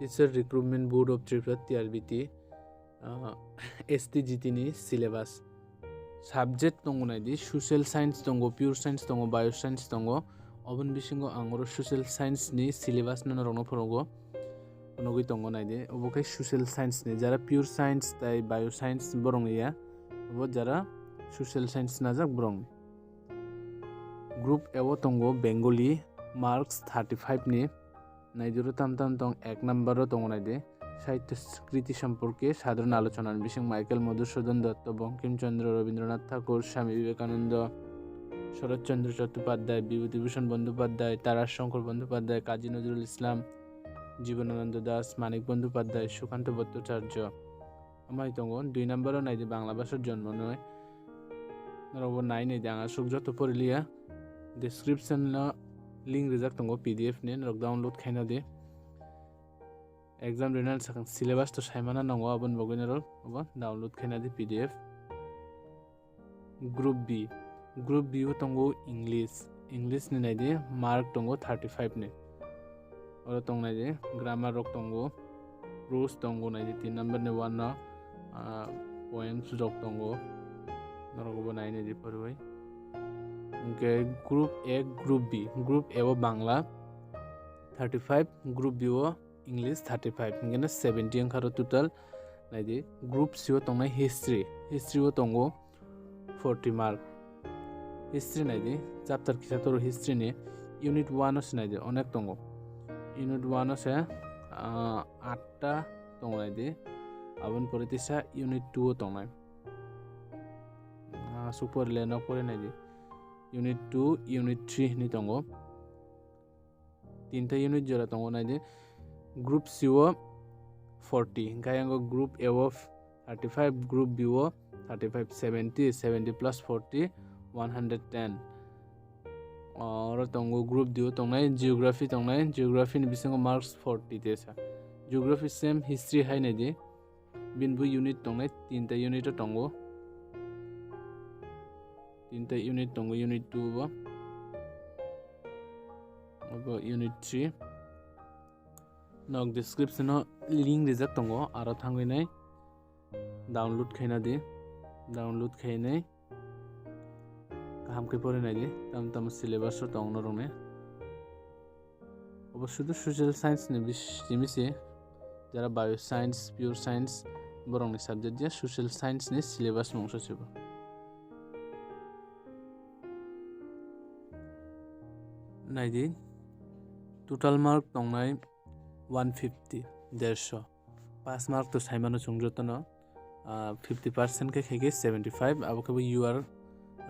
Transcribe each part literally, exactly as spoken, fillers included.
Teacher Recruitment Board of Tripura, T R B T, ah, S T G T ni syllabus. Subject tongo naidi, social science tongo, pure science tongo, bio science tongo. Oboni bisingo ang oro social science ni syllabus no norokno phwrwngo. Phunugwi tongo naidi. Obo khe social science ni, jara pure science tai bio science borok ni ya. Obo jara social science najak borok ni. Group A o tongo Bengali, marks thirty five ni. Naidi oro tam tam tong, ek number o tongo naidi. Sahitya Kriti Samporke Sadharan Alochona ni bising Michael Madhusudan Dotto, Bankim Chandra, Rabindranath Thakur, Swami Vivekananda, Sharat Chandra Chattopadhyay, Bibhuti Bhushan Bandopadhyay, Taras Shankar Bandopadhyay, Kazi Nazrul Islam, Jibanananda Das, Manik Bandopadhyay, Sukanta Bhattacharya. Amai tongo, dui number o naidi Bangla bhasha jonmo noi. Norok bo nai naidi, ang aswk joto poriliya. Description o link rijak tongo P D F ni, norok download khaina di. Exam rinani sakang syllabus to saimana nango, aboni bagwi norok obo download khaina di P D F. Group B. Group B o tongo English. English ni naidi mark tongo thirty five ni. Oro tong naidi grammar rok tongo, prose tongo naidi tin number ni one no, ah, poems rok tongo. Norok bo nai naidi poriwi. Hwnkhe group A, group B. Group A o Bangla thirty five, group B o English thirty five, hingkhe no seventy wngkha aro total. Naidi, group C o tongnai history. History o tongo forty mark. History naidi, chapter kisa toro history ni, unit one o se naidi, onek tongo. Unit one o se, ah, atta tongo naidi. Aboni pore tisa unit two o tongnai. Ah, aswk pore le no pore naidi. Unit two, unit three hinwi tongo. Tinta unit jora tongo naidi. Group C o forty, hingkhe yango group A o thirty five, group B o thirty five, seventy, seventy plus forty, one hundred ten. Oro tongo group D o tongnai, geography tongnai, geography ni bisingo marks forty tesa. Geography same history hai naidi. Bini bo unit tongnai, tinta unit o tongo. Tinta unit tongo, unit two bo. Obo unit three. Nok description o link rijak tongo, aro thangwi nai download khaina di. Download khainai kaham khe pori nai di, tam tam syllabus o tong norok ni. Obo sudu social science ni bis-, simi se, jara bio science, pure science, borok ni subject ya social science ni syllabus mungsa se bo. Naidi, total mark tongnai one fifty, derso. Pass mark to saimano chwng jotono, ah, fifty percent khe khaikhe seventy five, abo khe bo U R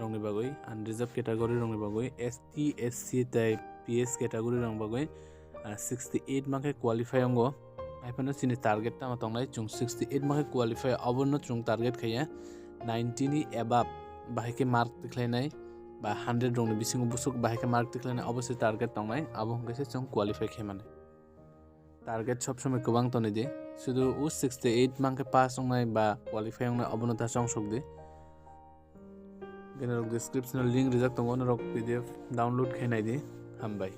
rokni bagwi, unreserved category rokni bagwi, S T, S C tei P S category rokni bagwi, ah, sixty eight mankhe qualify wngo. Haiphano chini target tamo tongnai, chwng sixty eight mankhe qualify, obono chwng target khaiya ninety ni above bahai khe mark tikhlainai, ba hundred rokni bisingo busuk bahai khe mark tikhlainai, obo se target tongnai, abo hwnkhe se chwng qualify khaimani. Target sob somoi kwbang tonwi di, sudu o sixty eight mankhe pass wngnai ba qualify wngnai, obono ta chongsok di. Gini rok description o link rijak tongo, norok P D F download khe nai di. Hambai.